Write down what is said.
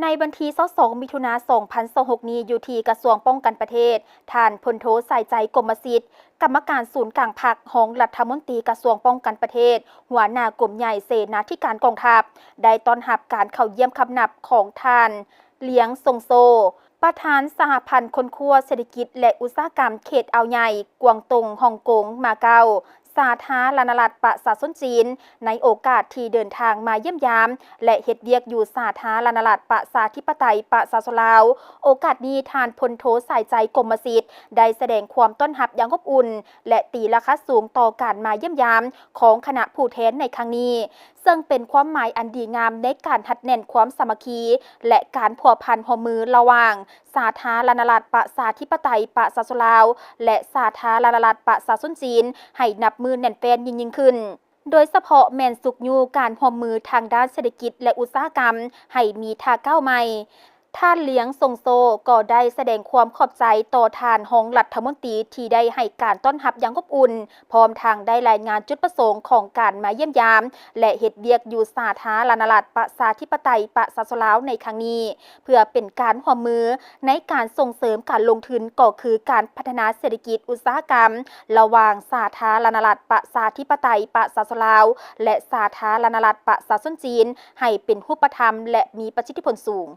ໃນວັນທີຊາວສອງ ມິຖຸນາ ສອງພັນຊາວຫົກນີ້ ຢູ່ທີ່ກະຊວງປ້ອງກັນປະເທດ, ທ່ານ ພົນໂທ ສາຍໃຈ ກົມມະສິດ, ກຳມະການສູນກາງພັກ, ຮອງລັດຖະມົນຕີກະຊວງປ້ອງກັນປະເທດ, ຫົວໜ້າກົມໃຫຍ່ເສນາທິການກອງທັບ, ໄດ້ຕ້ອນຮັບການເຂົ້າຢ້ຽມຄຳນັບຂອງທ່ານ ລຽງ ຊົງໂຊ, ປະທານສະຫະພັນຄົ້ນຄວ້າເສດຖະກິດ ແລະ ອຸດສາຫະກຳເຂດອ່າວໃຫຍ່, ກວາງຕົງ, ຮ່ອງກົງ, ມາເກົາ, ສາທາລະນະລັດປະຊາຊົນຈີນ, ໃນໂອກາດທີ່ເດີນທາງມາຢ້ຽມຢາມ ແລະ ເຮັດວຽກຢູ່ສາທາລະນະລັດປະຊາທິປະໄຕປະຊາຊົນລາວ. ໂອກາດນີ້, ທ່ານ ພົນໂທ ສາຍໃຈ ກົມມະສິດ ໄດ້ສະແດງຄວາມຕ້ອນຮັບຢ່າງອົບອຸ່ນ ແລະ ຕີລາຄາສູງຕໍ່ການມາຢ້ຽມຢາມຂອງຄະນະຜູ້ແທນໃນຄັ້ງນີ້, ເຊິ່ງເປັນຄວາມໝາຍອັນດີງາມໃນການຮັດແໜ້ນຄວາມສາມັກຄີ ແລະ ການພົວພັນຮ່ວມມືລະຫວ່າງ ສາທາລະນະລັດປະຊາທິປະໄຕປະຊາຊົນລາວ ແລະ ສາທາລະນະລັດປະຊາຊົນຈີນ ໃຫ້ນັບມື້ແໜ້ນແຟ້ນຍິ່ງໆຂຶ້ນ, ໂດຍສະເພາະແມ່ນຊຸກຍູ້ການຮ່ວມມືທາງດ້ານເສດຖະກິດ ແລະ ອຸດສາຫະກຳ ໃຫ້ມີທ່າກ້າວໃໝ່. ທ່ານ ລຽງ ຊົງໂຊ ກໍໄດ້ສະແດງຄວາມຂອບໃຈຕໍ່ທ່ານຮອງລັດຖະມົນຕີທີ່ໄດ້ໃຫ້ການຕ້ອນຮັບຢ່າງອົບອຸ່ນ, ພ້ອມທັງໄດ້ລາຍງານຈຸດປະສົງຂອງການມາຢ້ຽມຢາມ ແລະ ເຮັດວຽກຢູ່ສາທາລະນະລັດປະຊາທິປະໄຕປະຊາຊົນລາວໃນຄັ້ງນີ້ ເພື່ອເປັນການຮ່ວມມືໃນການສົ່ງເສີມການລົງທຶນ, ກໍຄືການພັດທະນາເສດຖະກິດອຸດສາຫະກຳ ລະຫວ່າງສາທາລະນະລັດປະຊາທິປະໄຕປະຊາຊົນລາວ ແລະ ສາທາລະນະລັດປະຊາຊົນຈີນ ໃຫ້ເປັນຮູບປະທຳ ແລະ ມີປະສິດທິຜົນສູງ.